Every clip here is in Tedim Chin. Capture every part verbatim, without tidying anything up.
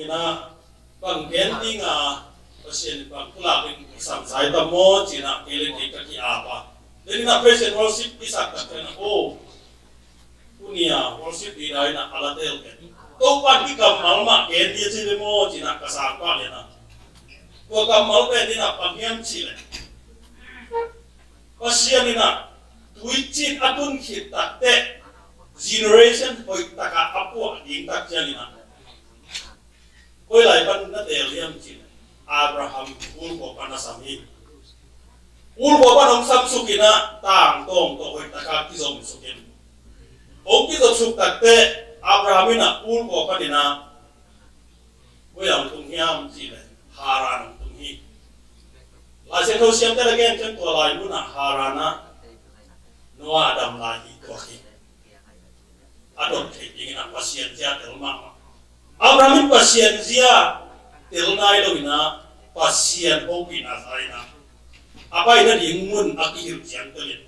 Ina bang gen ding a, Pasian in bang pulak ding i sam sai ta maw, ci-in ah kei le kei ka ki-ap a. Then ina praise and worship i sak tak ciangin ah, oh, tuni a worship leader ina a la tel pen, Topa'n hih kammal mah gen ding ci ve maw, ci-in ah ka sangpa le na. Tua kammal pen ina bang hiam cih leh, Pasian ina tuiciin a tun khit takteh generation hoih taka a puah ding tak ciangin ah, koi lai pan na teel hiam cih leh, Abraham ulkhua pan na sam hi. Ulkhua pan hong samsuk in ah, tangtawng tawh hoih taka kizomsuk in. Hong kizomsuk takteh Abraham in ah ulkhua pan in ah koi ah hong tung hiam cih leh, Haran hong tung hi. Lai Siangtho siamte na gen ciang tua lai mun ah Haran ah Noah a dam lai hi tuak hi. A dot theih dingin ah Pasian zia tel mahmah. Abraham in Pasian zia tel nai lo in ah, Pasian hopihna za in ah, a pai nading mun a kihilh ciang tel in,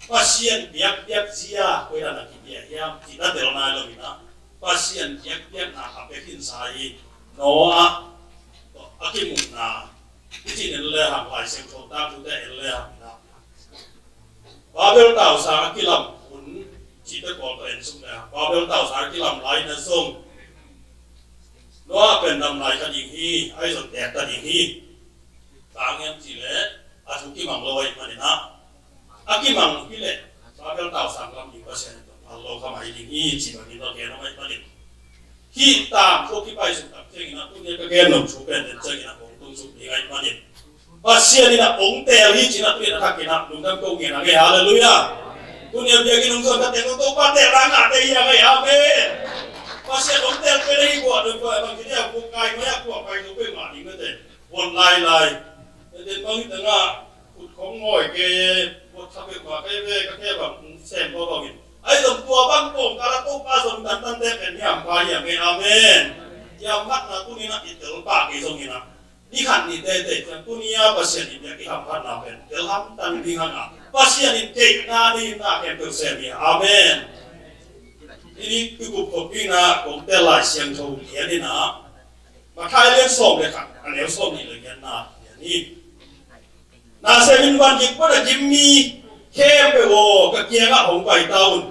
Pasian biakpiak zia koi dan a kipia hiam cih na tel nai lo in ah, Pasian biakpiakna a pia khinsa hi. Noah tawh a kimuhna, i cih in en le hang, Lai Siangtho tangthu te en le hang in ah, Babel tausang a kilam hun, cihte pawl tawh en suk le hang, Babel tausang a kilam lai in ah zong Noah pen dam lai kha ding hi, ahi zong teek ta ding hi. Bang hang hiam cih leh, a thu kimang lo ahih manin ah, a kimang hi leh Babel tausang lam ding Pasian in phal lo kha mai ding hi, ci bangin na gen a, ahih manin hih tangthu kipaisuk tak ciangin ah, tuni a ka gen nop thu pen den ciangin ah hong tungsuk ding ahih manin, Pasian in ah hong teel hi ci-in ah tuni a thakin ah lungdam ko ngen a ngei. Halleluiah. Tuni a biakinn hong zuan khat teng, Topa teelna ngah tei hi a ngei. Amen. Pasian hong teel pen hi, kua dong kua bang hi dia, kua kai mai a, kua pai lo pen mah ding na te. Buat lailai. Teten bang hi tengah khut khong ngoi kei, buat kha peuhmah kei ve, ka kei bang sem ko bangin. Ahi zong tua bang kawmkal ah Topa zong tantan te pen hi hampha hi a ngei. Amen. Hi hamphatna tuni in ah i tel pah kei zongin ah, ni khat ni teitei ciang tuni a Pasian in biak i hamphatna pen tel hamtang ding hang a, Pasian in deihna nei in na khempeuh sem hi. Amen. Tuni kikup khopna kong tel Lai Siangtho lian in ah, Matthai lian sawm le khat, a neu sawm nih le giatna lian hi. Nasem in van gik pan a gim mi khempeuh aw, ka kiangah hong pai ta un.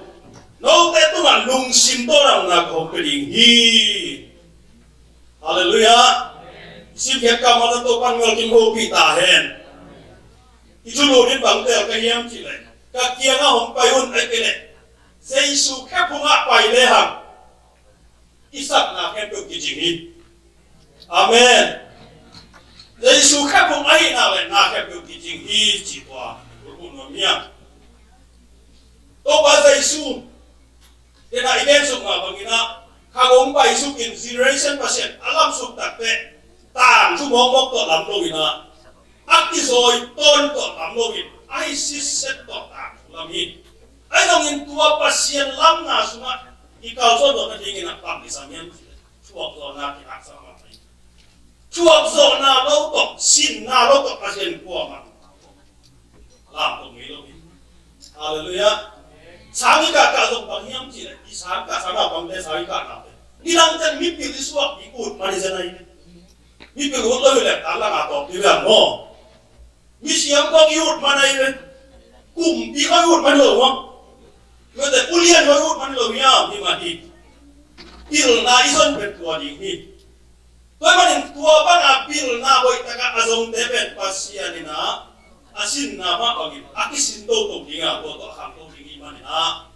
Note tungah lungsim tawldamna ka hong pia ding hi. Halleluiah. Simkhiat kammal tawh Topa'n ngolkim hopih ta hen. I thulu in bang teel ka hiam cih leh, ka kiangah hong pai un, ahih kei leh Jesu khephungah pai le hang i sakna khempeuh kicing hi. Amen. Jesu khephung ahihna le na khempeuh kicing hi, ci tua bulphuh nuam hi a. Topa Jesu, tena i gen suk mah bangin ah, kha gong paisuk in generation Pasian a lamsuk takteh, tangthu mawkmawk tawh lam lo in ah, a kizawi tawn tawh lam lo in, a hi sitset tawh tangthu lam hi. Ahi zongin tua Pasian lamna sungah i kalsuan zawh nadingin ah bang kisam hiam cih leh, thuak zawhna kihaksam mah hi. Thuak zawhna lo tawh, sinna lo tawh Pasian kuamah lam tawh ngei lo hi. Halleluiah. Sang i kahkah zong bang hiam cih leh, i sang kahsakna bangte, sang i kahna pen, nidang ciang mipil i suak ding ut man hi zen ahi. Mipil ut lo hi leh, a lang a tawp ding hi a maw. Misiam khawng i ut man ahi ve. Kumpi khawng i ut man lo maw. Mite ulian khawng i ut man lo hi a, hi mah hi. Pilna i zon pen tua ding hi. Tua ahih manin tua banga pilna hoih takah a zongte pen Pasian in ah, a sinna mah bangin a kisin toto ding a, tua tawh a khangto ding ahih manin ah,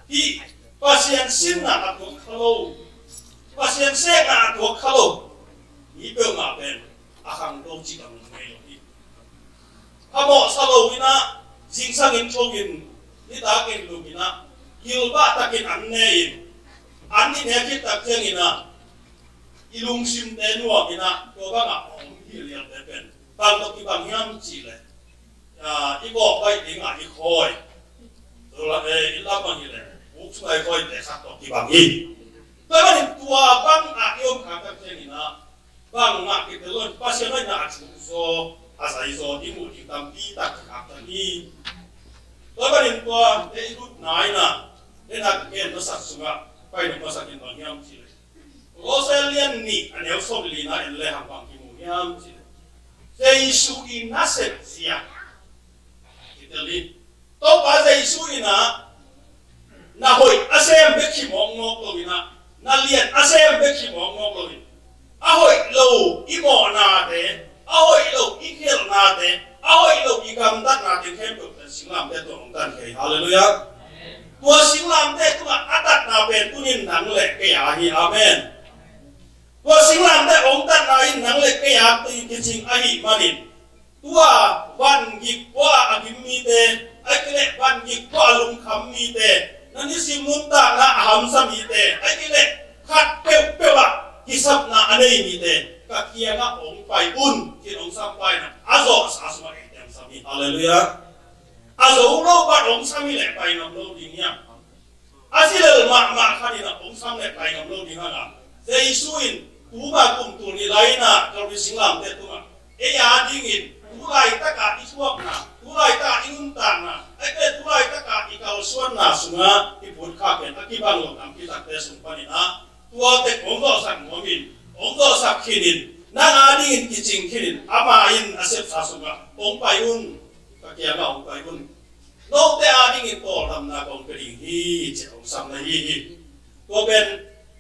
hih Pasian sinna a tuak kha lo, Pasian sekna a tuak kha lo mi peuhmah pen a khangto cih bang ngei lo hi. Phamawh sa lo in ah, zingsang in tho in, nitak in lum in ah, gilvah takin an ne in, an i ne khit tak ciangin ah, i lungsimte nuam in ah, tua bangah hong hilhialte pen bang tawh kibang hiam cih leh, ah, i kawk baih dingah i khawi, tua la, eh, i lam bang hi leh, buk sungah i khawite khat tawh kibang hi. Tua ahih manin tua bangah i om khak tak ciangin ah, bangmah kitel lo in, Pasian hoihna a thuk zaw, a zai zaw i muh ding tampi tak kikhak ta hi. Tua ahih manin tua, eh, i lutna in ah, eh, na gen masak sungah pai nop masak in bang hiam cih leh, Kolose lian nih a neu sawm lina en le hang bang kimu hiam cih leh, Jesu i nasep zia kitel hi. Topa Jesu in ah na hoih a sem bek hi mawkmawk lo in ah, na lian a sem bek hi mawkmawk lo in, a hoih lo i mawhnate, a hoih lo i khialhnate, a hoih lo i gamtatnate khempeuh pen singlamteh tungah hong tan hi. Halleluiah. Tua singlamteh tungah a tatna pen tunin nang le kei a hi. Amen. Tua singlamteh hong tatna in nang le kei a tui kicing ahih manin, tua vangik khua a gim mite, ahih kei leh vangik khua a lungkham mite, na nisim nuntakna a hamsa mite, ahih kei leh khat peuhpeuh ah kisapna a nei mite, ka kiangah hong pai un, ci-in hong sampai in ah, a zawhsa sungah eite hong sam hi. Halleluiah. A zo lo bang hong sam hi leh pai ngam lo ding hiam? A si lel mahmah khat in ah hong sam leh pai ngam lo ding hang a, Jesu in tuma kum tul nih lai in ah Kalvari singlamteh tungah ei a dingin tu laitak a i thuakna, tu laitak a i nuntakna, ahih kei leh tu laitak a i kalsuanna sungah i phutkhak pen a kibang lo tampi takte sung panin ah tua tek hong zawhsak nuam in, hong zawhsak khin in, nang a dingin kicing khin in, amah in a sepsa sungah hong pai un, ka kiangah hong pai un. Note a dingin tawldamna kong pia ding hi, ci-in hong sam na hi hi. Tua pen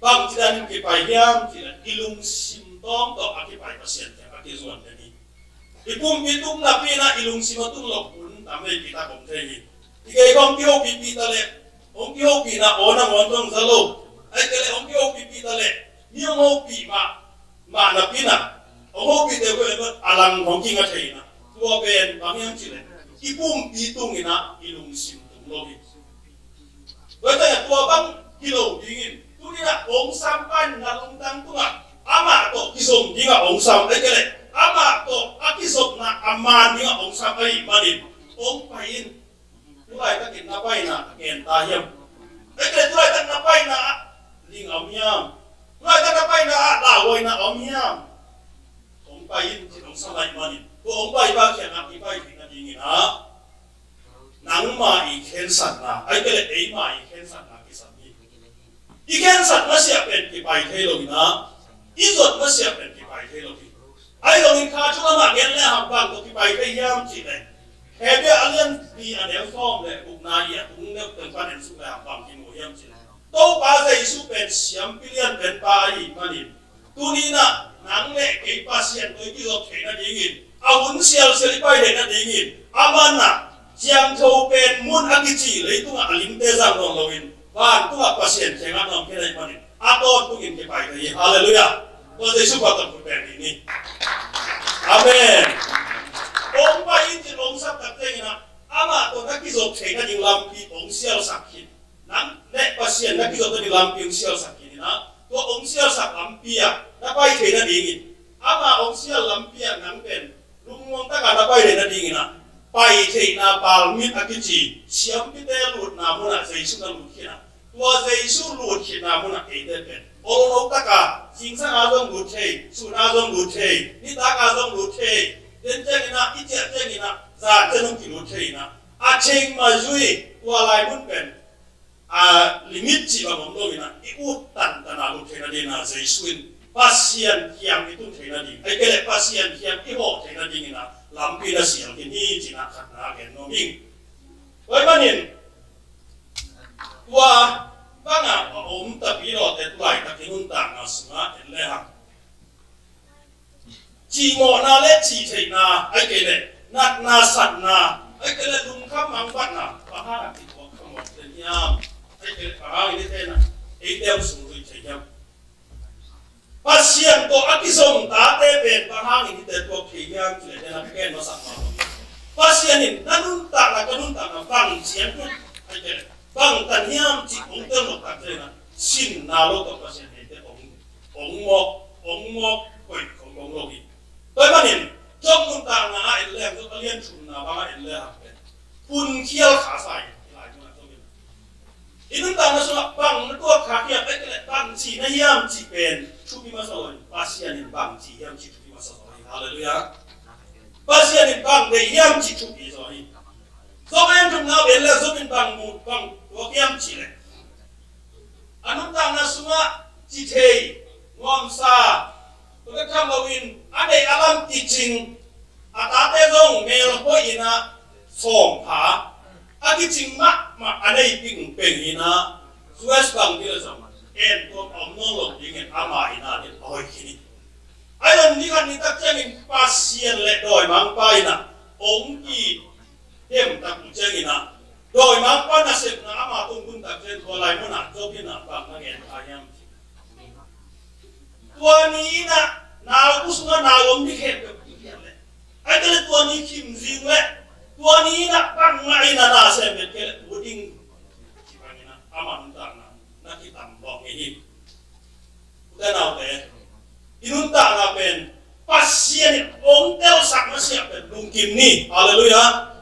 bangci danin kipai hiam cih leh i lungsim tawng tawh a kipai Pasian kiang a kizuan den hi. I pumpi tung napi in ah i lungsim a tun loh hun tam veipi tak om thei hi. I gei khawng kihopihpih ta leh, hong kihopihna aw nangawn zong za lo. Ahih kei leh hong kihopihpih ta leh, mi hong hopih mah mah napi in ah, hong hopihte khawng a lang hong kinga thei in ah. Tua pen bang hiam cih leh i pumpi tung in ah i lungsim tung lo hi. Tua ciangin tua bang hi lo dingin tuni in ah hong sampa in na lungtang tungah amah tawh kizom dingah hong sam, ahih kei leh amah tawh a kizopna a man dingah hong sam ahih manin hong pai in. Tu laitakin na paina a gen ta hiam? Ahih kei leh tu laitak na paina ah ling a om hiam? Tu laitak na paina ah lauhuaina a om hiam? Hong pai in, ci-in hong sam ahih manin, tua hong pai pa kiangah i pai theih nadingin ah nangma i khensatna, ahih kei leh eima i khensatna kisam hi. I khensat masiah pen kipai thei lo in ah, i zuat masiah pen kipai thei lo hi. Ahi zongin kha thu lamah gen le hang bang tawh kipai thei hiam cih leh, Hebru a lian li a neu sawm le gukna i a tung deuh teng pan en suk le hang bang kimu hiam cih leh, Topa Jesu pen siampi lian pen pa ahih manin, tuni in ah nang le kei Pasian tawh i kizop theih nadingin, a hun sialsial i pai theih nadingin, amah in ah siangtho pen mun a kici leitungah a limte zang nawn loin, vantungah Pasian kiangah na om khin ahih manin, a tawntungin kipai thei hi. Halleluiah. Tua Jesu pa tawh khut beng ding ni. Amen. Hong pai in, ci-in hong sam tak ciangin ah, amah tawh na kizop theih nading lampi hong sialsak khin. Nang le Pasian na kizopna ding lampi hong sialsak khin in ah, tua hong sialsak lampi ah na pai thei nadingin, ama hong sial lampi ah nang pen lungmuang taka na pai thei nadingin ah, pai theihna palmit a kici siampite lutna munah Jesu na lut khin ah, tua Jesu lut khitna munah eite pen olno taka zingsang a zong lut thei, sun a zong lut thei, nitak a zong lut thei, den ciangin ah, i ciah ciangin ah, zan ciang zong kilut thei in ah, a thei ma zui, tua lai mun pen a limit cih bang om lo in ah, i ut tantan a lut theih nading in ah, Jesu in Pasian kiang i tun theih nading, ahih kei leh Pasian kiang i hawh theih nadingin ah lampi na sial khin hi, ci-in ah khatna gen nuam ing. Tua ahih manin tua bangah a om tapi lawte tu laitak i nuntakna sungah en le hang, cihmawhna le cihtheihna, ahih kei leh natna satna, ahih kei leh lungkham mangbatna, bang hang a kituak khamawh den hiam? Ahih kei leh bang hangin hihte in ah eite hong sungzui thei hiam? Pasian tawh a kizom tate pen bang hangin hihte tuak thei hiam cih leh, den a ka gen masak mah bang, Pasian in na nuntakna, ka nuntakna bang ciang tut, ahih kei leh bang tan hiam cih hong tel nop tak ciangin ah, sinna lo tawh Pasian in eite hong hong mawk, hong mawk koih khong khong lo hi. Tua ahih manin Job nuntakna ah en le hang, Job a lian thumna bang ah en le hang pen, hun khial kha sa hi, hih lai mun ah Job in. I nuntakna sungah bang na tuak kha hiam, ahih kei leh bang ci na hiam cih pen thupi masa lo in, Pasian in bang ci hiam cih thupi masa lo hi. Halleluiah. Pasian in bang deih hiam cih thupi zaw hi. Job a lian thumna en le, Job in bang mu, bang tuak hiam cih leh, a nuntakna sungah ci thei, nuamsa, tua bek tham loin a neih a lam kicing, a tate zong mel hoih in ah sawm pha, a kicing mahmah a nei pingpeng in ah, US bang ding le zong en tuam a om nawn lo dingin ama in ah ding a hoih khin hi. Ahi zongin ni khat ni tak ciangin Pasian le dawimangpa in ah hong kidem tak uh ciangin ah, dawimangpa nasepna ama tung hun tak ciang tua lai munah Job in ah bang na gen kha hiam? Tua ni in ah nau bu sungah nau om ding khempeuh kikhial leh, ahih kei leh tua ni khim zing leh, tua ni in ah bangmah in ah na sem bek kei leh pu ding. Ci bangin ah ama nuntakna na kitam bawk ngei hi. Ute naute, i nuntakna pen Pasian in hong telsak masiah pen lungkim ni. Halleluiah.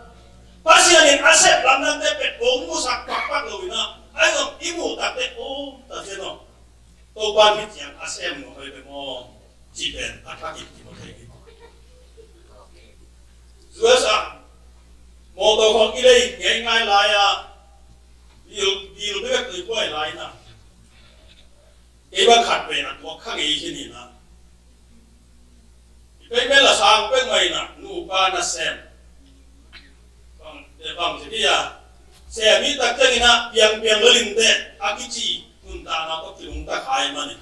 Pasian in a sep lamdangte pen hong musak pakpak lo in ah, ahi zong i muh takte om ta zen aw. Topa in hih ciang a sem nuam hi ve maw, cih pen a thak in kimu thei hi. US ah mawtaw khawng i lei ngeingai lai-a bil, bil bek tui buai lai in ah, kei bang khat pen a tuak kha ngei hi ni in ah, i payment la sang pek mah in ah, nupa nasem bang, eh, bang ci dih a, sem i tak ciangin ah piangpiang lel inteh a kici nuntakna tawh kilungta kha ahih manin,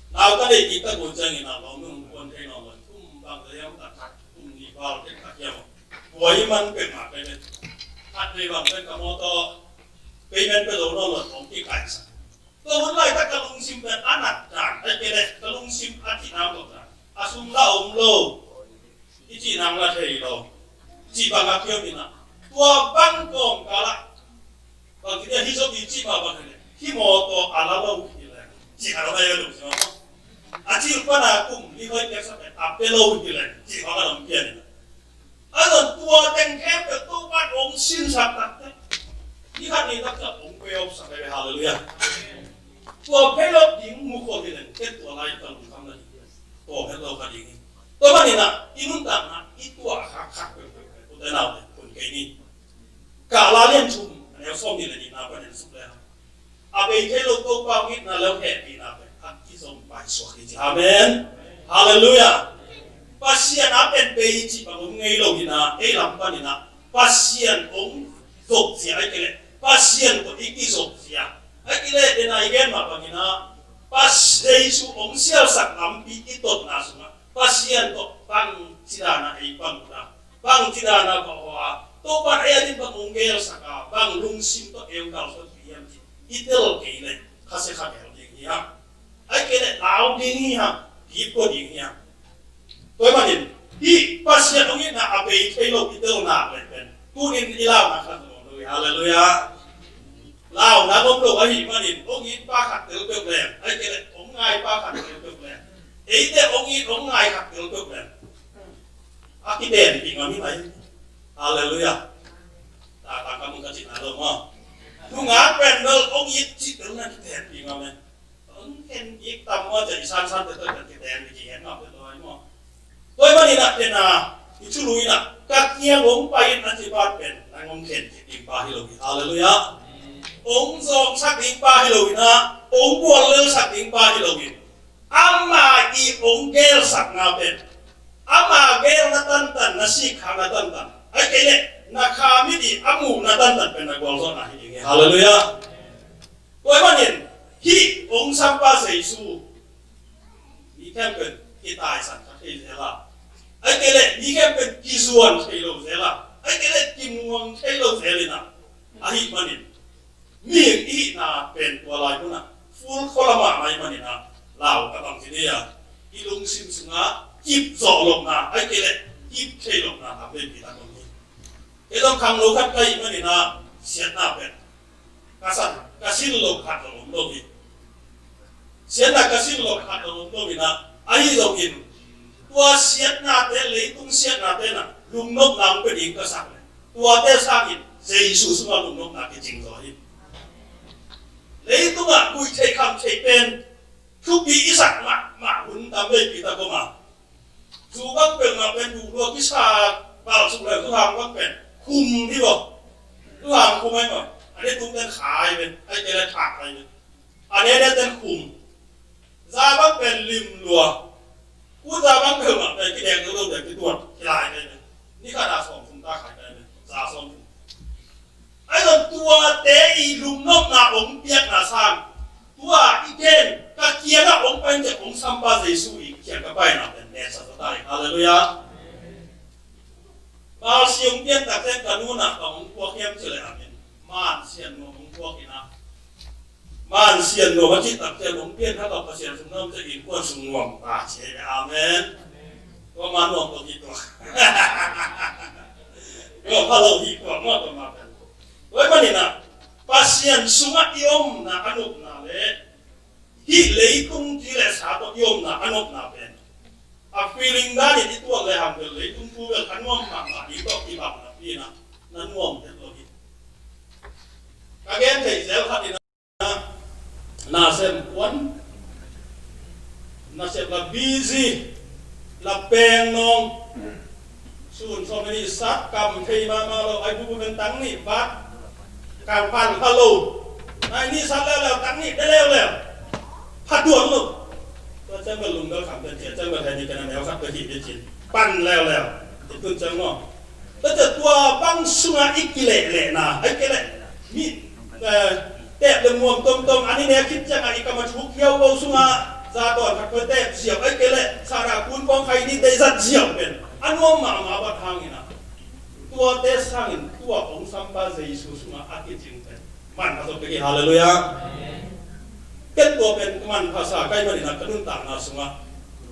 nau ka deih kik tak uh ciangin ah lawm nung kuan thei nawn lo, kum bang teh hiam, tak khat kum nih val tek tak hiam, buai man pek mah ka hi ve. Khat vei bang pen ka mawtaw payment pe lo nawn lo, hong kikaisak. Tua hun laitak ka lungsim pen a nat dan, ahih kei leh ka lungsim a thih nang lo dan, a sum la om lo, i cih nang la thei lo, cih bang a kiom in ah, tua bang kawmkal ah bang ci dih a, hih zong i cih mah bang hi leh, hih mawtaw a la lo hi leh, cih khat a om ahi ve lungsim ah. A cil pan a kum nih hoih pek sa pen a pe lo hi leh, cih khat a om pian in ah. A zong tua teng khempeuh Topa in hong sinsak tak teh, ni khat ni tak ciang hong pay off sak hi ve. Halleluiah. Tua pay off ding mu khol hi leng, ken tua lai ka lungkham na ding, tua het lo kha ding hi. Tua manin ah i nuntakna i tuah khak khak peuhpeuh pen, ute naute, hun kei ni. Kala lian thum, a neu sawm nih le nihna panin suk le hang, a bei thei lo Topa hong itna le hong hehpihna pen a kizom paisuak hi ci. Amen. Halleluiah. Pasian a pen bei cih bang om ngei lo hi in ah, ei lam panin ah Pasian hong zopzia, ahih kei leh Pasian tawh i kizopzia, ahih kei leh dena i gen mah bangin ah, Pas-, Jesu hong sialsak lampi i totna sungah Pasian tawh bangci dan a ei pang uh a, bangci dan a va aw a, Topa in ei ading bang hong gelsak a, bang lungsim tawh ei hong kalsuanpih hiam cih i tel kei leh khasia kha gel ding hi hang. Ahih kei leh lau ding hi hang, kipua ding hi hang. Tua ahih manin hih Pasian hong itna a bei thei lo i tel nak leh pen tuni-in i lau nak khat zong om lo hi. Halleluiah. Lau nak om lo ahih manin hong it pa khat tel peuh leng, ahih kei leh hong ngai pa khat tel peuh leng, eite hong it hong ngai khat tel peuh leng, a kitenpih ngam hi mai. Halleluiah. Taktak ka mung ka cihna lo maw? Nungak pen bel hong it cih tel na kitenpih ngam e. Hong khen kik tam maw, ci i sansan te tawh pen kitenpih kik hen ngam pen lo ai maw? Tua ahih manin ah ken a, i thulu in ah, ka kiang hong pai in a ci pa pen nang hong khen kik ding pa hi lo hi. Halleluiah. Hong zawngsak ding pa hi lo in ah, hong buallelsak ding pa hi lo in, ama i hong gelsakna pen, ama gelna tantan, na sikkhakna tantan, ahih kei leh na kha mit i a muhna tantan pen na gualzawhna hi ding hi. Halleluiah. Tua ahih manin hih hong sampa Jesu mi khempeuh in kitaisan kha thei zel a, ahih kei leh mi khempeuh in kizuan thei lo zel a, ahih kei leh kimuang thei lo zel in ah, ahih manin mihing i hihna pen tua lai munah full khuala mahmah ahih manin ah, lau ka bang ci dih a, i lungsim sungah kip zawh lohna, ahih kei leh kip thei lohna tam veipi tak om hi. Kei zong khangno khat ka hih manin ah siatna pen ka san, ka sin lo khat zong om lo hi. Siatna ka sin lo khat zong om lo in ah, ahi zongin tua siatnate, leitung siatnate in ah lungnopna hong pia ding ka sak leh, tuate sangin Jesu sungah lungnopna kicing zaw hi. Leitungah guih theih kham theih pen thupi i sak mahmah hun tam veipi tak om a, zu bang peuhmah pen duhlua kisa, bal suk leh zuhang bang pen khum hi vaw. Zuhang khum ahi maw? A ne tung ten kha ahi ve, ahih kei leh thak ahi ve. A ne ne ten khum. Za bang pen lim lua. Kut za bang peuhmah pen kidek lo lo pen kituat kilai kai pen. Ni khat a sawm thum ta khai kai pen. Za sawm thum. Ai zong tuate i lungnopna hong piakna sang. Tua i gen ka kiangah hong pai in teh hong sampa Jesu i kiang ka paina pen ne sa ta hi. Halleluiah. Malsi hong pian tak ciang ka nu in ah bang hong puak hiam cih leh amen. Man sian nuam hong puak in ah. Man sian nuam a cih tak ciang hong pian kha tawh Pasian sung nuam ciang innkuan sung nuam ta ci hi. Amen. Tua man nuam tawh hi tua. Tua pha lo hi tua mah tua mah pen. Tua ahih manin ah Pasian sungah i omna a nopna leh hih leitung ci leh sa tawh i omna a nopna pen a feeling danin i tuat lehang pen leitung thu bel a nuam mahmah ding tawh kibang napi in ah na nuam het lo hi. Ka gen thei zel khat in ah nasem kuan nasem la busy la peng nong sun sawm nih sat kam thei mahmah lo ai bubu pen tang nih bat kam pan pha lo nai nih sat leuleu tang nih de leuleu pha tuan lo. Tua ciang bel lungdal kham pen cia ciang bel hei ni ken a neu khat ka hih de cin pan leuleu. Tun ciang maw. Tua ciang tua bang sungah i kilehlehna ai kei leh mi eh, tep le muam tomtom an i nek khit ciangah i kam a thuk hiau ko sungah za tawn khat koi tep ziau ai kei leh sara kun kong khai ni tei zat ziau pen a nuam mahmah bat hangin ah tuate sangin tua hong sampa Jesu sungah a kicing pen manpha zo pek hi. Halleluiah. Ken tua pen ka manpha sa kai manin ah ka nuntakna sungah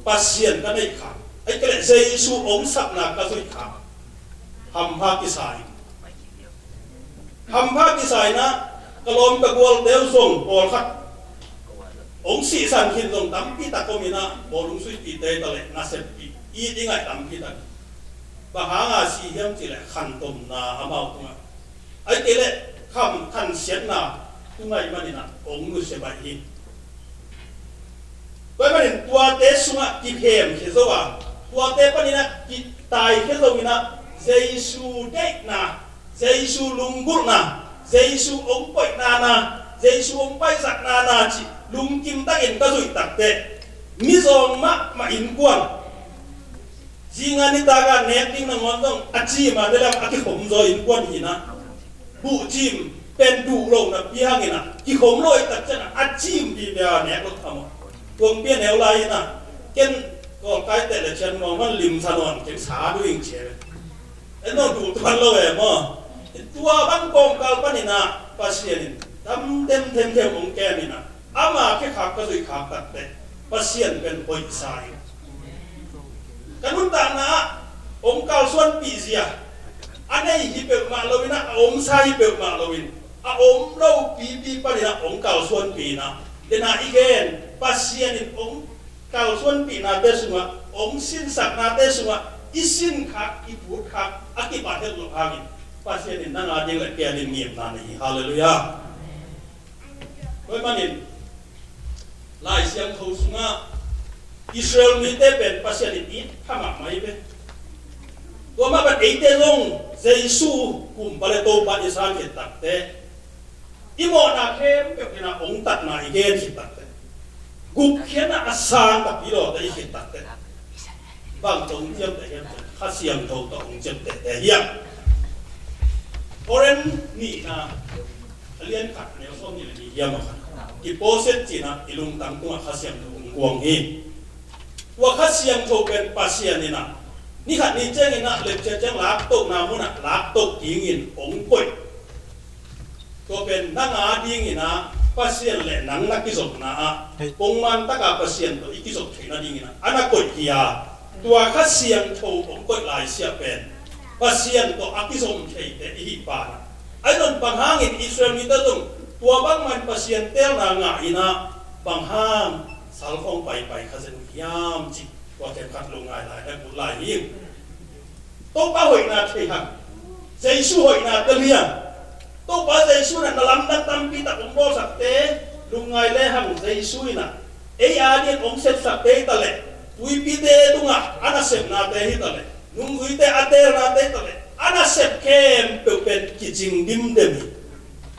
Pasian ka neih kha ai kei leh Jesu hong sapna ka zuih kha hampha kisa in Hampha kisa in ah ka lawm ka gualte uh zong pawlkhat hong sihsan khin zong tampi tak om in ah bawlung suihpihte ta leh naseppih it i ngaih tampi tak. Bang hanga si hiam cih leh khantomna amau tungah ai kei leh kham khansiatna tungaih manin ah hong nusia baih hi. Tua ahih manin tuate sungah kiphem khia zo a tuate panin ah kitai khia zo in ah Jesu deihna Jesu lunggulhna Jesu hong koihnana Jesu hong paisaknana cih lungkim takin ka zuih takteh mizawng mahmah innkuan zinga nitaka nek ding nangawn zong a cim a ne lam a kikhom zaw innkuan hi in ah buhcim pen duh lo napi hangin ah kikhom lo i tak ciangah a cim pipia nek lo tham aw. Tuang pia neu lai in ah ken kawlkai teh le thian mawng man lim sa nawn keng sa duh ing cia ve. En nawn duh tuan lo e maw. Tua bang kawngkal panin ah Pasian in tam tem them them hong kem in ah ama khe khak ka zuih khak takteh Pasian pen hoihsa hi. Ka nuntakna ah hong kalsuanpih zia a nei hi peuhmah loin ah a omsa hi peuhmah loin a om lo pipi panin ah hong kalsuanpih in ah dena i gen Pasian in hong kalsuanpihnate sungah hong sinsaknate sungah i sinkhak i putkhak a kipat het loh hangin Pasian in nang a ding le kei a ding ngimna nei hi. Halleluiah. Tua ahih manin Lai Siangtho sungah Israel mite pen Pasian in it pha mahmah hi ve. Tua mah bang eite zong Jesu kumpa le Topa i san khit takteh i mawhna khempeuh in ah hong tatna i gen khit takteh gupkhiatna a sang takpi lawte i khit takteh bang tawh hong ciamteh hiam cih leh Kha Siangtho tawh hong ciamteh te hiam. Korin nihna a lian khat neu sawm nih le nih hiam a khat kipawl set cih in ah i lungtang tungah Kha Siangtho hong kuang hi. Tua Kha Siangtho pen Pasian in ah ni khat ni ciangin ah lepcia ciang laktohna munah laktoh dingin hong koih. Tua pen nang a dingin ah Pasian le nang na kizopna ah pongman taka Pasian tawh i kizop theihna dingin ah a na koih hi a, tua Kha Siangtho hong koih laisiah pen Pasian tawh a kizom theite i hih banah ai zong bang hangin Israel mite zong tua bangmah in Pasian teelna ngah in ah bang hang salkhong paipai kha zen uh hiam cih tua khenkhat lungngai lai dak uh lai hi. Topa hoihna thei hang Jesu hoihna tel hiam. Topa Jesu in ah na lamdang tampi tak hong bawlsakte lungngai lehang Jesu in ah ei a dingin hong sepsakte hi ta leh tuipite tungah a nasepnate hi ta leh nungzuite a teelnate hi ta leh a nasep khempeuh pen kicing dimdem hi.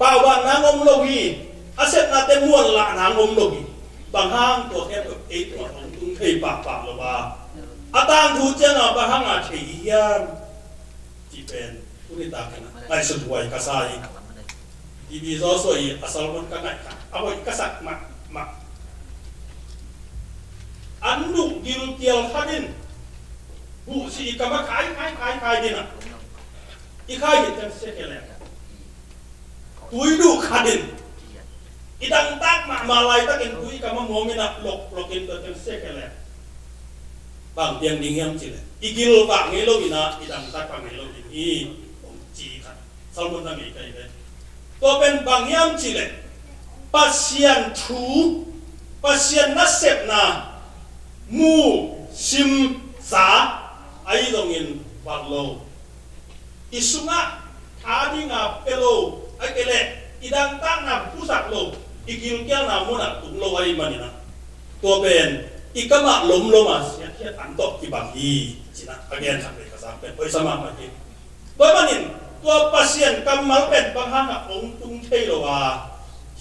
Pauban nang om lo hi. A sepnate muanlah nang om lo hi. Bang hang tua khempeuh ei tungah hong tung thei pahpah lo a, a tangthu ciangah bang hangah thei hiam? Cih pen tuni takin ngaihsut huai ka sa hi. T V Joshua i a sermon ka ngaih kha, a hoih ka sak mahmah. An duh gilkial khat in buhsih i kam ah khai khai khai khai ding a, i khai hi ciang sia khe leng, tui duh khat in i dangtak mahmah laitakin tui i kam ah muam in a lok lokin tua ciang sia khe leng, bang piang ding hiam cih leh, i gil vah ngei lo in a, i dangtak vah ngei lo ding hi, hong ci kha. Sermon na ngei ka hi ve. Tua pen bang hiam cih leh, Pasian thu, Pasian nasepna mu, sim, za, ahi zongin vat lo, i sungah tha dinga pia lo, ahih kei leh i dangtakna pusak lo, i gilkialna munah tung lo ahih manin a, tua pen i kam ah lomlom a siatkhiat an tawh kibang hi, ci-in a gen khat vei ka zak pen hoih sa mahmah hi. Tua manin tua Pasian kammal pen bang hangah hong tung thei lo a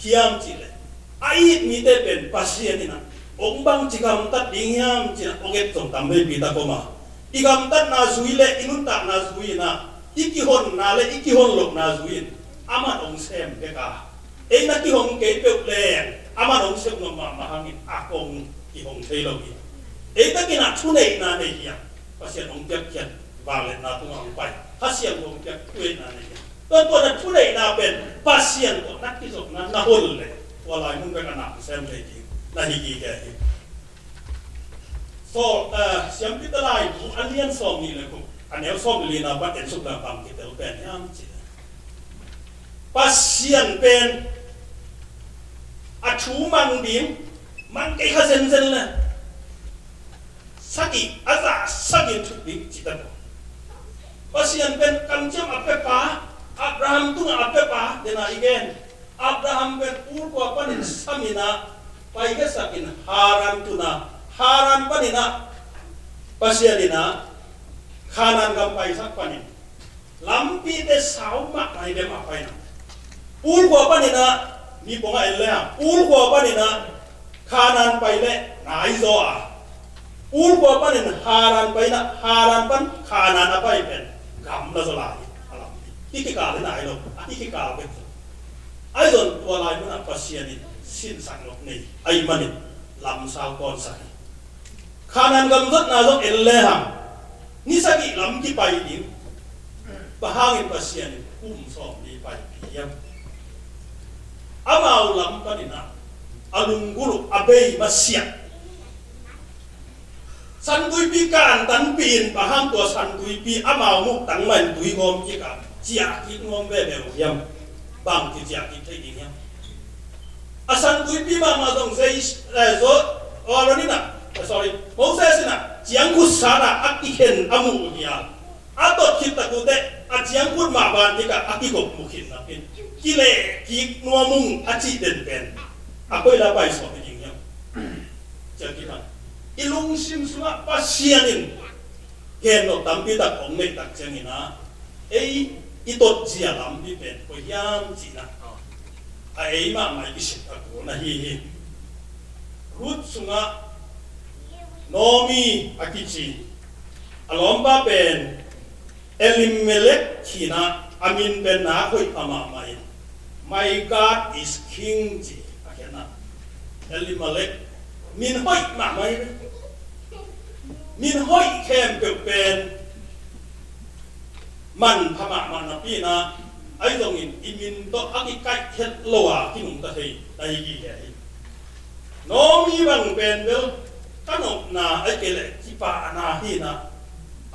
hiam cih leh, a it mite pen Pasian in a hong bangci gamtat ding hiam ci-in a hong et zong tam veipi ta kawm a, i gamtatna zui le i nuntakna zui in a, i kihonna le i kihon lohna zui in aman hong sem bek a, ei na kihong kei peuh leng aman hong sem nop mahmah hangin a kong kihong thei lo hi. Ei takin a thuneihna nei hi a, Pasian hong piakkhiat vangliatna tungah hong pai, Kha Siangtho hong piak thuneihna nei hi a, tua tua na thuneihna pen Pasian tawh na kizopna na hon leh tua lai mun bek a na hong sem thei ding na hi gige hi. Saul, eh, Siampi Te Laibu a lian sawm nih le guk, a neu sawm le lina pan en suk dan bang kitel pen hiam cih leh, Pasian pen a thu mang ding, mang kei kha zenzen le sagih a zah sagih thuk ding cih ta ko. Pasian pen kamciam a pia pa, Abraham tungah a pia pa, dena i gen. Abraham pen Ur khua panin sam in a, pai khesak in Haran tun a, Haran panin a, Pasian in a, Kanaan gam paisak panin, lampite sau mahmah hi bek mah pai na. Ur khua panin a, mi pongah en le hang, Ur khua panin a, Kanaan pai le nai zaw a, Ur khua panin Haran pai na, Haran pan Kanaan a pai pen gamla zaw lai hi a lampi. Hih kikal hi nai lo, a hih kikal bek zaw. Ahi zong tua lai munah Pasian in sinsak nop nei ahih manin lamsau kawnsak hi. Kanaan gam zotna zong en le hang, ni sagih lam kipai ding. Bang hangin Pasian in kum sawmli paipih hiam? Amau lam panin a, a lunggulh uh a bei masiah. Santuipi kantanpih in, bang hang tua santuipi amau muh tang mah in tui gawm kik a, ciah kik nuam veve uh hiam? Bang ci ciah kik thei ding hiam? A santuipi mahmah zong zei, eh, zo, Aaron in a, eh, sorry, Moses in a ciangkhut san a a kikhen a muh uh hi a, a tot khit tak uh teh a ciangkhut mah ban kik a, a kigop mu khin napi in, kileh kik nuam ung a cih den pen a koi la pai sawm hi ding hiam? Ciang kik a, i lungsim sungah Pasian in gen nop tampi tak hong neih tak ciangin a, ei i tot zia lampi pen koi hiam cihna a, ei mahmah i kisit a kul na hi hi. Ruth sungah Naomi a kici a lawmpa pen Elimelek hi in a, a min pen na hoih pha mahmah in, "My God is King," ci a khiatna. Elimelek, min hoih mahmah hi. Min hoih khempeuh pen manpha mahmah napi in a, ahi zongin i min tawh a kikaihkhiat lo a kinungta thei na hi gige hi. Naomi bang pen bel ka nopna ahih kei leh kipahna hi in a,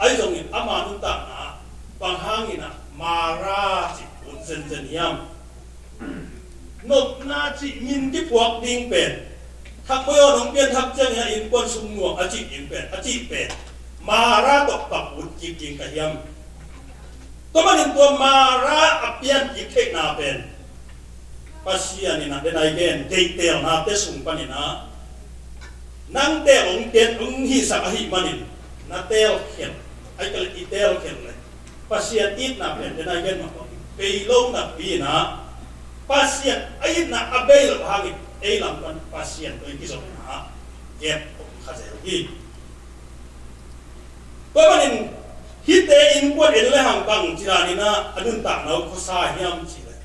ahi zongin ama nuntakna ah bang hangin a Mara cih ut zenzen hiam? Nopna cih min kiphuak ding pen, Thakmoi aw nong pianthak ciangin a innkuan sung nuam a cih ding pen, a cih pen Mara tawh bang ut kik ding ka hiam? Tua manin tua Mara a pian kik theihna pen Pasian in a, den a i gen, deihtelnate sung panin a, nang teel hong ken hong hihsak ahih manin na teel khen, ahih kei leh i teel khen leh Pasian itna pen den a i gen mah bang bei lo napi in a, Pasian a itna a bei loh hangin ei lam pan Pasian tawh i kizopna ah gap om kha zel hi. Tua manin hihte innkuan en le hang bang ci danin ah a nuntakna uh khuasa hiam cih leh,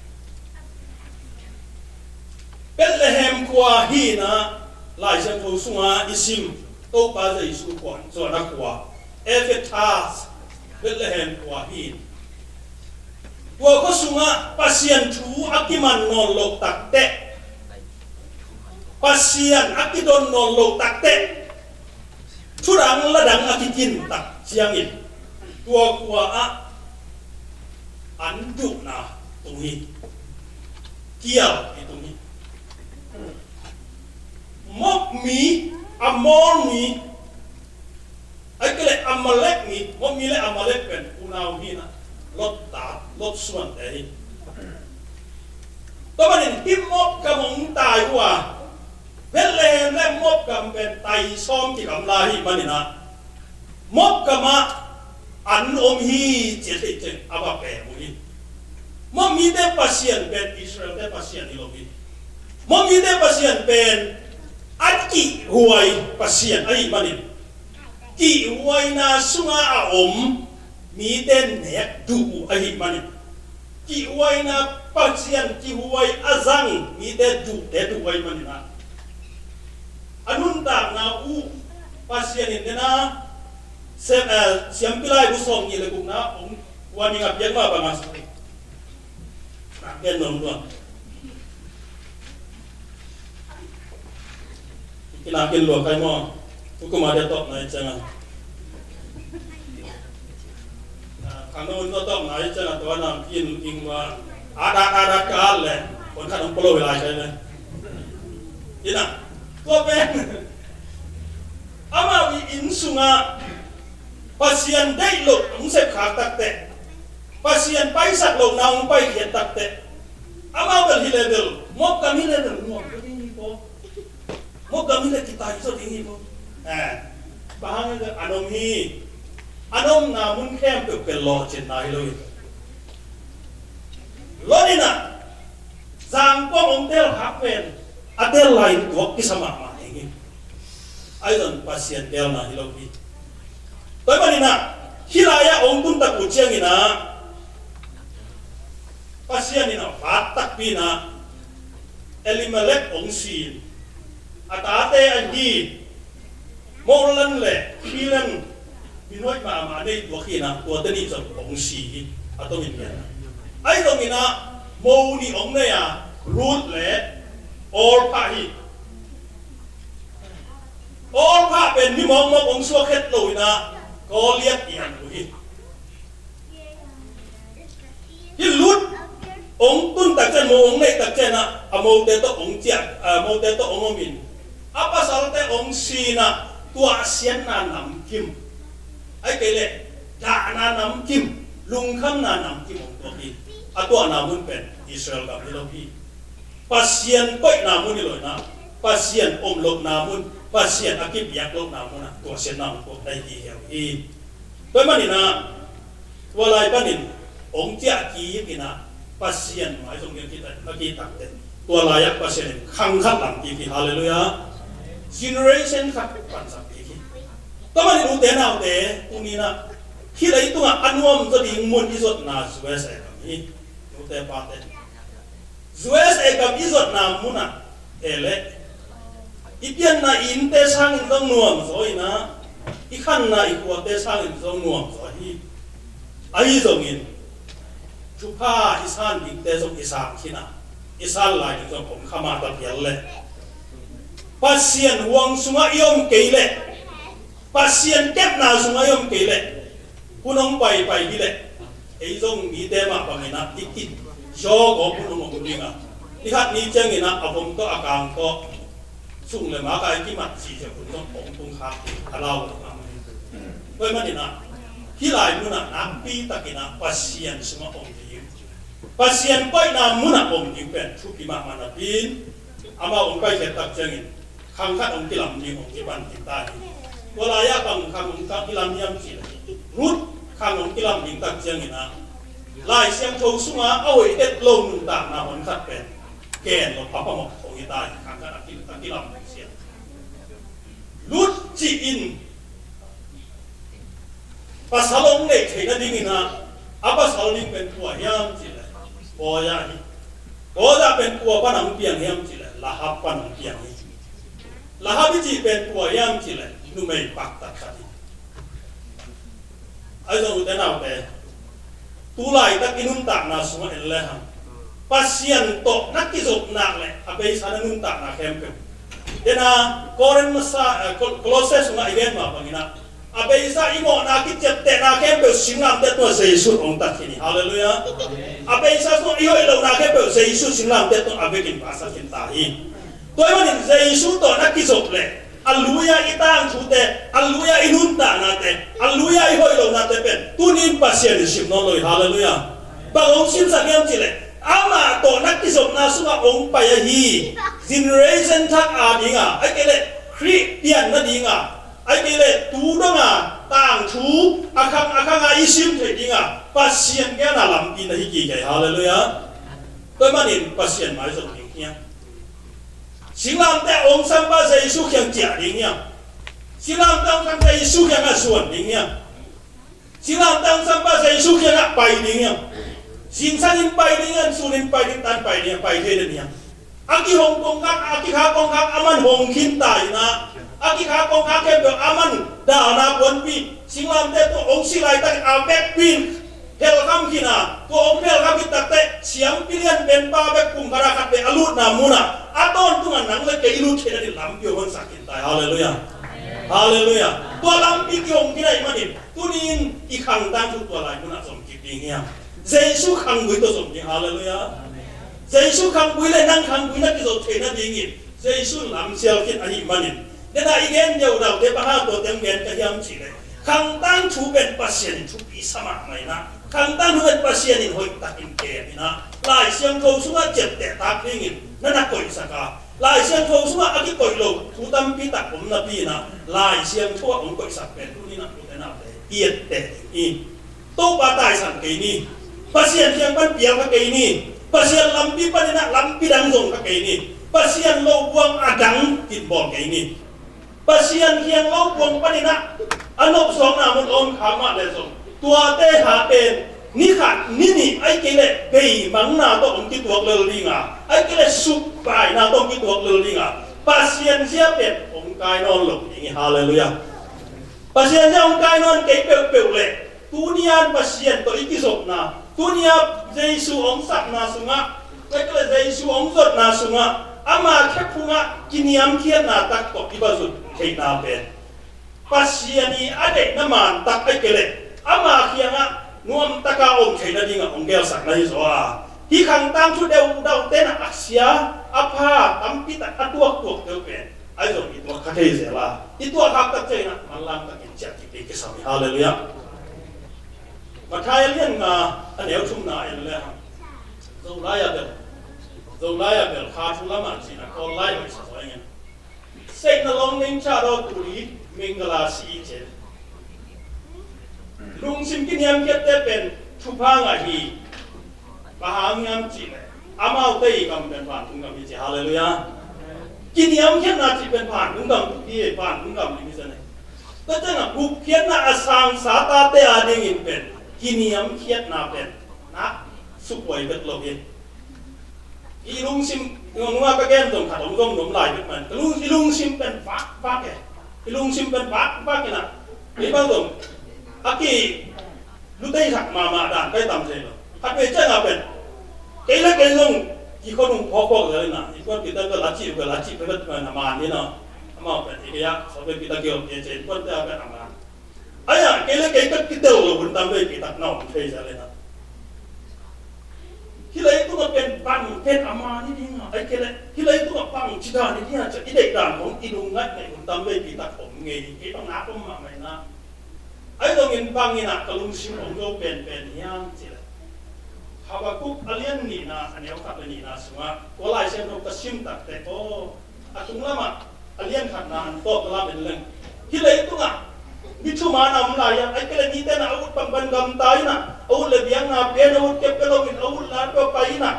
Bethlehem khua hi-in ah Lai Siangtho sungah i sim Topa Jesu kuan zuan a khua Efetha, Bethlehem khua hi. Tua khua sungah Pasian thu a kiman nawn loh takteh, Pasian a kidon nawn loh takteh, thudang ladang a kikin tak ciangin tua khua ah an duhna tung hi. Kial i tung hi. Moab mi, Ammon mi, ahih kei leh Amalek mi, Moab mi le Amalek pen unau hi-in ah Lot ta, Lot suante hi. Tua manin hih Moab gam hong tai uh a, Bethlehem le Moab gam pen tai sawm kigamla ahih manin ah Moab gam ah an om hi ci a theih ciang a va pem uh hi. Moab mite Pasian pen Israelte Pasian hi lo hi. Moab mite Pasian pen a kihhuai Pasian ahih manin, kihhuaina sungah a om mite nek duh uh ahih manin, kihhuaina, Pasian kihhuai a zang mite duhte duh uh ahih manin ah, a nuntakna uh Pasian in nena, Sem, eh, Siampi Laibu sawmnih le gukna hong kuan ing a, piak mah bangah, na gen nuam lua. Kinakin lua kai maw? Tukuma dia tawpna i ciangah, ah, khangno un tua tawpna i ciangah tua nam kin ing wa. Adat, adat ka at le. Kon khat hong polo hi lai kai le. Ina. Tua pen amau i inn sungah Pasian deih loh hong sepkhak takteh, Pasian paisak lohna hong paikhiat takteh, amau bel hi le bel, Moab gam hi le bel nuam zaw ding hi ko. Moab gam hi le kitai zaw ding hi ko. Eh, bang hang hiam cih leh a nom hi. A nomna mun khempeuh pen lawhcinna hi lo hi. Lot in ah zangkuang hong tel khak pen a tel lai-in tuak kisa mahmah ding hi. Ahi zong Pasian telna hi lo hi. Tua ahih manin ah hih lai-ah hong tun tak uh ciangin ah Pasian in ah fak takpi in ah Elimelek hong si in, a tate ahi Mahlon le Khilion, min hoih mahmah a nei tuak hi in ah, tuate nih zong hong si hi, a tawh in pian a. Ahi zongin ah mo nih hong nei a, Ruth le Orpah hi. Orpah pen mi mawkmawk hong suak het lo in ah, Goliath i an uh hi. Hih Ruth hong tun tak ciang, mo hong neih tak ciang ah, a mote tawh hong ciah, a mote tawh hong om in, a pasalte hong si in ah, tuahsiatna namkim, ahih kei leh dahna namkim, lungkhamna namkim hong tuak hi. A tuahna mun pen Israel gam hi lo hi. Pasian koihna mun hi lo in ah, Pasian om lohna mun, Pasian a kipiak lohna mun ah tuahsiatna hong tuak ta hi hi. Tua ahih manin ah tua lai panin hong ciah kik in ah, Pasian mai zong gen kik a, a kik takteh, tua lai-ah Pasian in khang khat lam kik hi. Halleluiah. Generation khat pansak kik hi. Tua manin ute naute, tuni in ah hih leitungah a nuam zaw ding mun i zuatna U S A gam hi. Ute pate, U S A gam i zuatna mun ah e leh, i pianna i innte sangin zong nuam zaw in ah, i khanna i khuate sangin zong nuam zaw hi. Ahi zongin thupha i san dingte zong i sang khin a, i san lai ding zong om kha mah ta phial leh, Pasian huang sungah i om kei leh, Pasian kepna sungah i om kei leh, hun hong paipai hi leh, ei zong mite mah bangin ah i kizawk awk hun hong om ding a, i khat ni ciangin ah a vom tawh a kang tawh sum le mak a i kimat cih hun zong hong tung khak ding a lau lo mah. Tua ahih manin ah hih lai mun ah nakpi takin ah Pasian sungah om ding, Pasian koihna mun ah om ding pen thupi mahmah napi-in, amau hong paikhiat tak ciangin khang khat hong kilam ding, hong kipan ding ta hi. Tua lai-ah bang khang hong kilam hiam cih leh, Ruth khang hong kilam ding tak ciangin ah, Lai Siangtho sungah a hoih het lo nuntakna hon khat pen Ken lo papa mawk khong i tai, khang khat a ki, a kilam sia. Lut ci-in pasal hong neih theih nadingin ah, a pasal ding pen kua hiam cih leh Boaz hi. Boaz pen kua pan hong piang hiam cih leh Rahab pan hong piang hi. Rahab i cih pen kua hiam cih leh numei paktat khat hi. Ahi zong ute naute, tu laitak i nuntakna sungah en le hang, Pasian tawh na kizop nak leh a beisa na nuntakna khempeuh. Dena Korin masa, eh, Kol-, Kolose sungah i gen mah bangin ah, a beisa i mawhna kiciaptehna khempeuh singlamteh tungah Jesu hong tat khin hi. Halleluiah. A beisa sungah i hoih lohna khempeuh Jesu singlamteh tungah a vekin va sa khin ta hi. Tua ahih manin Jesu tawh na kizop leh a lui-a i tangthute, a lui-a i nuntaknate, a lui-a i hoih lohnate pen tuni in Pasian in sim nawn lo hi. Halleluiah. Bang hong simsak hiam cih leh, amah tawh na kizopna sungah hong pai ahi generation thak a dinga, ahih kei leh Khrih pian nadinga, ahih kei leh tu donga tangthu a khang a khanga i sim theih dinga Pasian gena lampi na hi kik hi. Halleluiah. Tua ahih manin Pasian mai zong ding hiam? Singlamteh hong sampa Jesu kiang ciah ding hiam? Singlamteh hong sampa Jesu kiangah zuan ding hiam? Singlamteh hong sampa Jesu kiangah pai ding hiam? Zingsangin pai ding hiam, sunin pai ding, tan pai ding hiam, pai thei den hiam? A kihong kongkhak, a kikhak kongkhak a man hong khin ta in ah, a kikhak kongkhak khempeuh a man dalna puanpi, singlamteh tawh hong si laitakin a vekpi in phelkham khin a, tua hong phelkham khit takteh siampi lian penpa bek kum khat a khat vei a lutna munah a tawntungah nang le kei i lut theihna ding lampi hong honsak khin ta hi. Halleluiah. Halleluiah. Tua lampi kihong khin ahih manin tuni in i khangtang thu tua lai munah zom kik ding hiam? Jesu khanggui tawh zom ding. Halleluiah. Jesu khanggui le nang khanggui na kizop theihna dingin Jesu lamsial khin ahih manin, dena i gen deudaute bang hang tua teng gen ka hiam cih leh, khangtang thu pen Pasian in thupi sa mahmah in ah, khangtang thu pen Pasian in hoihtakin kem in ah, Lai Siangtho sungah ciapteh tak dingin na na koihsak a, Lai Siangtho sungah a kikoih lo thu tampi tak om napi in ah, Lai Siangtho ah hong koihsak pen tuni in ah ute naute i etteh ding hi. Topa taisan kei ni. Pasian kiang pan pial kha kei ni. Pasian lampi panin ah lampi dang zong kha kei ni. Pasian lo buang a dang kinbawl kei ni. Pasian kiang lo buang panin ah a nopsawkna mun om kha mah leh zong, tuate ha pen ni khat ni nih ahih kei leh beimangna tawh hong kituak lel ding a, ahih kei leh sukbaina tawh hong kituak lel ding a, Pasian zia pen hong kai nawn lo ding hi. Halleluiah. Pasian zia hong kai nawn kei peuhpeuh leh, tuni-a Pasian tawh i kizopna, tuni-a Jesu hong sapna sungah, ahih kei leh Jesu hong zotna sungah, ama khephungah kiniamkhiatna tak tawh i va zut theihna pen Pasian i a deihna man tak ahih kei leh, ama kiangah nuamtaka om theihna dingah hong geelsak na hi zaw a. Hih khangtang thu deudaute na a sia, a pha, tampi tak a tuaktuakte uh pen ahi zong i tuak kha thei zel a, i tuak khak tak ciangin ah manlang takin ciah kik ding kisam hi. Halleluiah. Matthai a lian nga a neu thumna en le hang, Zolai a bel, Zolai a bel kha thu lamah cihna Kawl lai hoih sa zaw ing. Seihna lawng neng cha daw tuli mengala si i cen. Lungsim kiniamkhiatte pen thupha ngah hi. Bang hang hiam cih leh amaute i gam pen vantung gam hi ci. Halleluiah. Kiniamkhiatna cih pen vantung gam tuk hi, vantung gam lim hi zen hi. Tua ciangah gupkhiatna a sangsa tate a dingin pen kiniamkhiatna pen nak sukhuai vet lo hi. I lungsim, nunga ka gen zong khat hong zong nuam lai bek man. Ka lung, i lungsim pen vakvak e. I lungsim pen vakvak e na. Kei bang zong a ki lutei thak mahmah dan kai tam thei lo. Khat vei ciangah pen kei le kei zong kikhonung phawkphawk zel na. I kuan kita ka laci, ka laci phevet man a man hi na. Amau pen i kei a, so pen kita kei om kei ce, i kuan te a pen a man. Ahi a, kei le kei ka kitel lo hun tam vei kei tak na om thei zel na. Hih leitung a pen bang pen a man hi ding a, ahih kei leh hih leitung a bang ci dan hi ding a, i deih dan hong i lungngaih ngaih hun tam vei kei tak om ngei, kei bang nak om mahmah na. Ahi zongin bangin ah ka lungsim hong zo penpen hiam cih leh, Habakuk a lian nihna, a neu khat le nihna sungah tua Lai Siangtho ka sim tak teh aw, a tung lamah a lian khatna an tawh ka lam en leng, hih leitungah mi thuman a om lai-ah, ahih kei leh mite na a ut pangpan gamta in ah, a ut le biakna pia in ah, a ut kep pia lo in, a ut la pia pai in ah,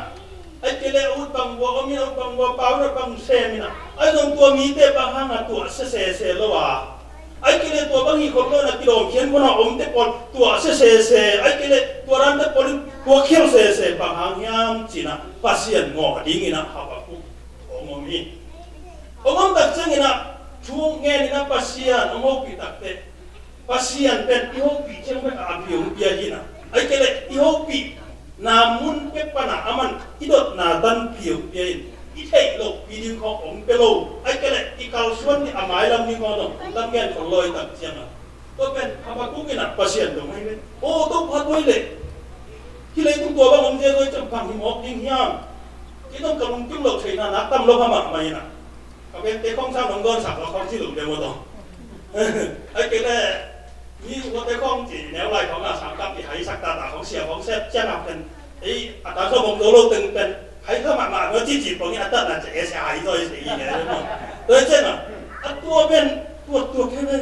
Ahih kei leh a ut bang vua om in, a ut bang vua pau in, a ut bang sem in ah, ahi zong tua mite bang hang a tuahsia sese lo a, ahih kei leh tua bang hih khop lo in a kidawm khian khon a omte pawl tuahsia sese, ahih kei leh tua dante pawl in tuakkhial sese bang hang hiam ci-in ah Pasian ngawh dingin ah Habakuk hong om hi. Hong om tak ciangin ah thu ngen in ah Pasian hong hopih takteh, Pasian pen i hopih ciang bek a a pi hong pia hi in ah, ahih kei leh i hopihna mun pek pan ah aman i dotna tan pi hong pia in, i theih loh pi ding khawng hong pia lo, ahih kei leh i kalsuan ding a mailam ding khawng zong hong tam ngen khol lo i tak ciang ah, tua pen Habakuk in ah Pasian dong ahi ve. Aw Topa, tua hi leh hih leitung tua bang om zia zoi ciang bang hi mawk ding hiam? Kei zong ka lungkim loh theihna nak tam lo kha mahmah in ah, ka vengte khawng sang nong dawnsak lo khawng ci lo deuh maw tawh. Ahih kei leh mi uate khawng ci neu lai khawng a sangkap i haisak tata khawng sia khawng sep ciang a pen, ei a tan khawng bawng zo lo teng pen hai kha mahmah maw ci ci pawng in a tatna ci e sia hai zaw i sia i nge maw. Tua ciang a, a tua pen tua tua kei ve.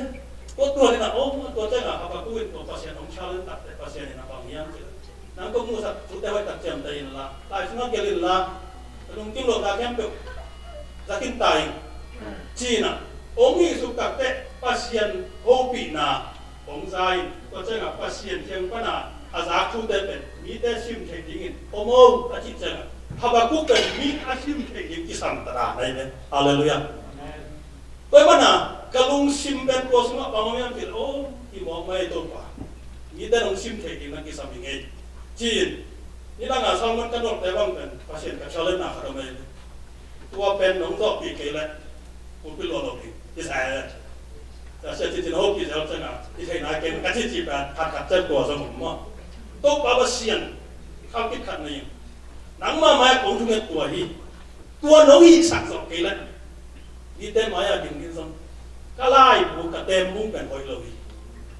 Tua tua ding a om, tua ciang a Habakuk in tua Pasian hong challenge takteh Pasian in a bang hiam ci leh, nang kong muhsak thute hoih tak ciamteh inla, lai sungah gelh inla, lungkim lohna khempeuh za khin ta in, ci-in ah hong hih suk takteh Pasian hopihna hong za in, tua ciangah Pasian kiang pana a zak thute pen mite sim theih dingin om o a cih ciangah Habakuk pen mi a sim theih ding kisam ta dan ahi ve. Halleluiah. Tua ahih manin ka lungsim pen tua sungah bang om hiam cih leh, aw, hi mawk mai Topa, mite nong sim theih ding na kisam hi ngei, ci-in. Nidang a Solomon ka nolhte bang pen Pasian ka challenge na khat om ei. Tua pen nong zawhpih kei leh pulpit luah lo ding, ci sa e. Sia, sia, cici na hopih zel ciangah i theihna ken ka cici pen khat khat ciang tua zong om maw. Topa Pasian, khaukik khat na in, nangmah mai-ah kong thunget tua hi. Tua nong hihsak zawh kei leh mite mai-ah ding ding zong ka laibu, ka teembung pen hoih lo hi.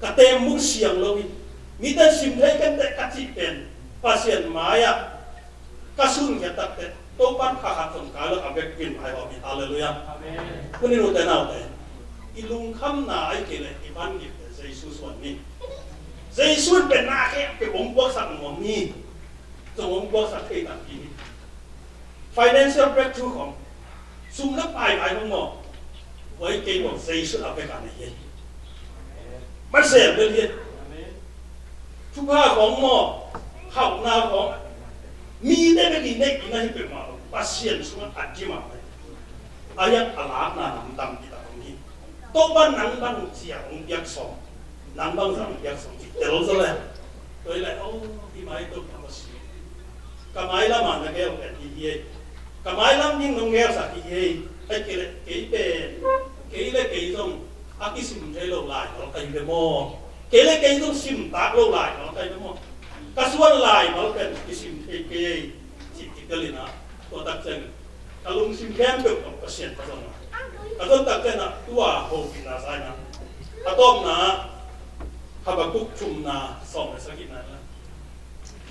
Ka teembung siang lo hi. Mite sim thei kenteh ka cih pen Pasian mai-ah ka sunkhiat takteh Topa'n kha khat zong kai lo a vekpi-in vaihawm hi. Halleluiah. Amen. Tuni nute naute, i lungkhamna ahih kei leh i bandage pen Jesu suan ni. Jesu in pen na khempeuh hong puaksak nuam ni. Zong hong puaksak thei tak hi. Financial breakthrough khawng, sum le pai ngai khawng maw, tua hi kei maw, Jesu a vek a nei hi. Mansel bel hi. Thupha khawng maw, hauhna khawng, mite bek i neih i na hi peuhmah lo, Pasian sungah a dim a, a hiang a lakna nam tampi tak om hi. Topa nang bang zia hong piak sawm, nang bang zia hong piak sawm, ci tel zaw le. Tua hi leh, aw, hi mai Topa Pasian, ka mailam ah na gel pen hi hi ei. Ka mailam ding nong gelsak hi hi ei. Ahih kei leh kei pen, kei le kei zong a kisim thei lo laimal ka hi ve maw. Kei le kei zong sim tak lo laimal ka hi ve maw. Ka suan laimal pen kisim thei kei ei, ci kitel in ah, tua tak ciang ka lungsim khempeuh tawh Pasian ka zon a, ka zon tak ciang ah tua hopihna za in ah, a tawpna ah Habakuk thumna sawm le sagihna in ah,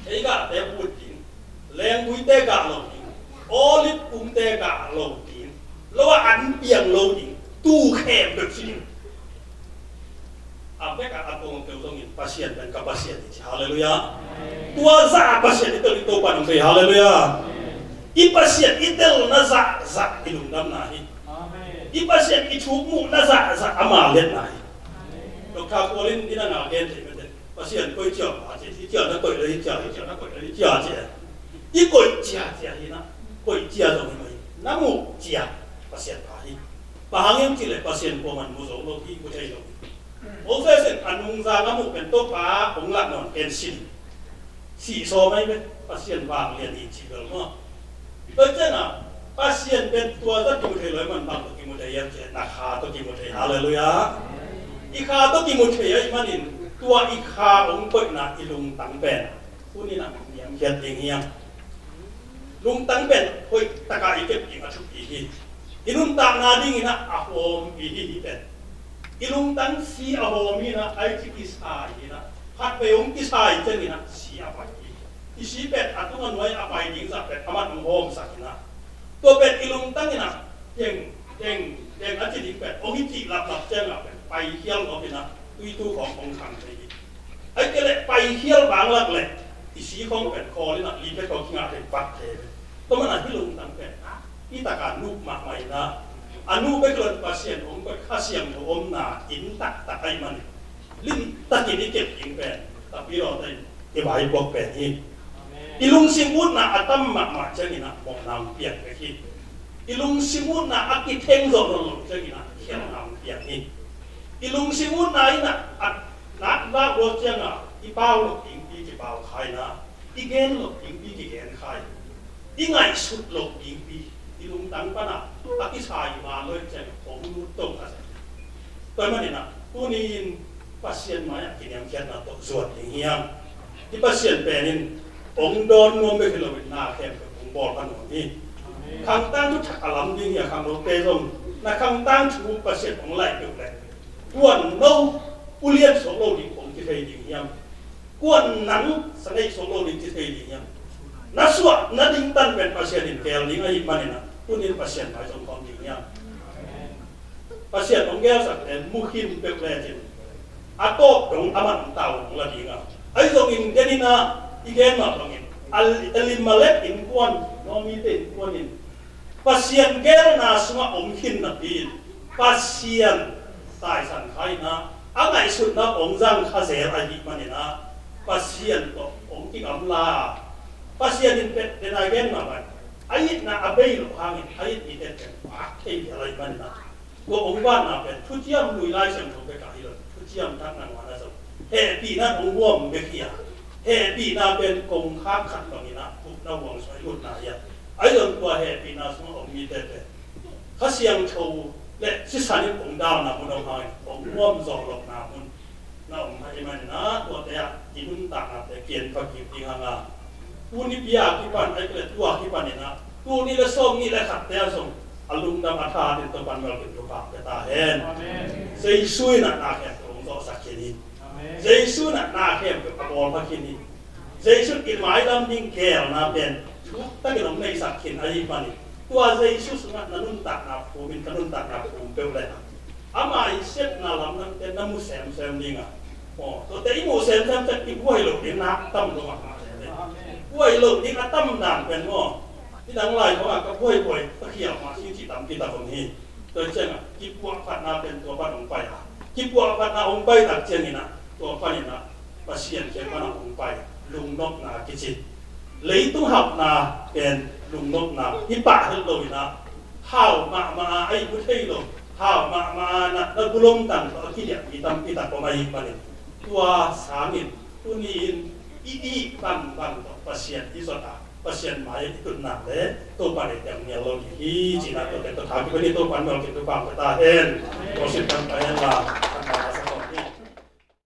theigahte hut ding, lengguite gah lo ding, olive umte gah lo ding, lo a an piang lo ding, tuu khempeuh si ding. A vek a, a kong keu zongin Pasian pen ka Pasian hi ci. Halleluiah. Tua zah a Pasian i tel i Topa nong thei. Halleluiah. I Pasian i telna zahzah i lungdamna hi. I Pasian i thuk muhna zahzah ama liatna hi. Doctor Paul in i na na gen thei mete, Pasian koih ciang a ci, hi ciang na koih le hi ciang, hi ciang na koih le hi ciang ci. I koih ciacia hi na, koih cia zong hi mah hi. Na muh cia Pasian pha hi. Bang hang hiam cih leh Pasian kuaman mu zo lo hi, mu thei lo hi. Moses in a nungzang a muh pen Topa hong lah nawn ken si ding. Sih sawm ahi ve, Pasian vanglian hi cih bel maw. Tua ciangin Pasian pen tua tawh kimu thei lo ahih man bang tawh kimu thei hiam cih leh na kha tawh kimu thei. Halleluiah. I kha tawh kimu thei ahih manin tua i kha hong koihna i lungtang pen tuni-in ah niamkhiat ding hi hang. Lungtang pen hoih takin i kep ding a thupi hi. I nuntakna dingin ah a hawmpi hi, hih pen. I lungtang si a hawm hi-in ah, a i ci kisa hi-in ah, khatvei hong kisa hi ciangin ah si a pai hi. I si pen a tung a nuai a pai ding zah pen aman hong hawmsak hi-in ah, tua pen i lungtang in ah deng, deng, deng a ci ding pen hong hi cih laplap ciangah pen paikhial ngawp in ah tuitu khawng hong khang thei hi. Ahih kei leh paikhial vanglak leh i si khawng pen khawl in ah liphet khawng kingah thei, vat thei hi. Tua manin hih lungtang pen a, i takah nuh mahmah in a, a nuh bek lo in Pasian hong koih Kha Siangtho omna inn taktak ahih manin, limtakin i kep ding pen Tapidaw te in i vaipuak pen hi. I lungsim utna a tam mahmah ciangin a mawhna hong piang bek hi. I lungsim utna a kitheng zawh nawn loh ciangin a khialhna hong piang hi. I lungsim utna in a, a nak vak luat ciangin a i pau loh dingpi kipau kha in a, i gen loh dingpi kigen kha hi. I ngaihsut loh dingpi i lungtang pan a a kisai ma lo in ciangin hong lut to kha. Tua ahih manin a tuni in Pasian mai-ah kiniamkhiatna tawh zuan ding hi hang. Hih Pasian pen in hong dawn nuam bek hi lo in na khempeuh hong bawl pha nuam hi. Khangtang thu thak a lam ding hi a, khangnote zong na khangtang thu Pasian hong laih peuh leh kuan no ulian suak lo ding hong kithei ding hiam? Kuan nang sanei suak lo ding kithei ding hiam? Na suah na ding tan pen Pasian in gel ding ahih manin a, tuni in Pasian mai zong khawm ding hiam? Pasian hong gelsakte mu khin peuh lecin a tawp dong amah hong tau hong la ding a. Ahi zongin gen in a, i gen mah bangin Al-, Elimelek innkuan, Naomi te innkuan in Pasian gelna sungah om khin napi in Pasian taisan kha in a, a ngaihsutna hong zang kha zel ahih manin a, Pasian tawh hong kigamla. Pasian in pen, den a gen mah bang, a itna a bei loh hangin a it mite pen phak thei vial ahih manin a, tua hong vanna pen thuciam lui Lai Siangtho bekah hi lo, thuciam thak nangawn a zong hehpihna in hong huam bek hi a, hehpihna pen kongkhak khat bangin a, upna huang suai lutna hi a. Ahi zong tua hehpihna sungah om mite pen Kha Siangtho le sisan in hong dalna mun om hangin hong huam zawh lohna mun na om ahih manin a, tuate ah i nuntaknate kian pha kik ding hang a. Tuni pi a kipan, ahih kei leh tu a kipan in a, tuni le sawm nih le khatte ah zong a lungdam a thahat in Topa'n melkim thupha pia ta hen. Amen. Jesu in a na khempeuh hong zawhsak khin hi. Amen. Jesu in a na khempeuh a bawl pha khin hi. Jesu in i maidam ding geelna pen thuk takin hong neihsak khin ahih manin, tua Jesu sungah na nuntakna phum in, ka nuntakna phum peuh le ama i sepna lamdangte na mu semsem ding a. Aw, tuate i mu semsem ciang i buai loh ding na tam lo mahmah leh. Buai loh ding a tam dan pen maw, nidang lai khawng a ka buaibuai ka khial mah hi cih tampi tak om hi. Tua ciangin kipuahphatna pen tua pan hong pai a, kipuahphatna hong pai tak ciangin a, tua panin a Pasian kiang pan a hong pai, lungnopna kici. Leitung hauhna pen lungnopna hi pah het lo in a, hau mahmah a, a ihmu thei lo, hau mahmah a, na, na gulom tang tawh a kiliah mi tampi tak om ahih manin, tua sangin tuni in i dih bangbang tawh Pasian i zot a, Pasian mai-ah i tutna le Topa deihte hong nial lo ding hi cihna tuate tawh tha kipia ni. Topa'n melkim thupha pia ta hen. Worship kan pai hen la.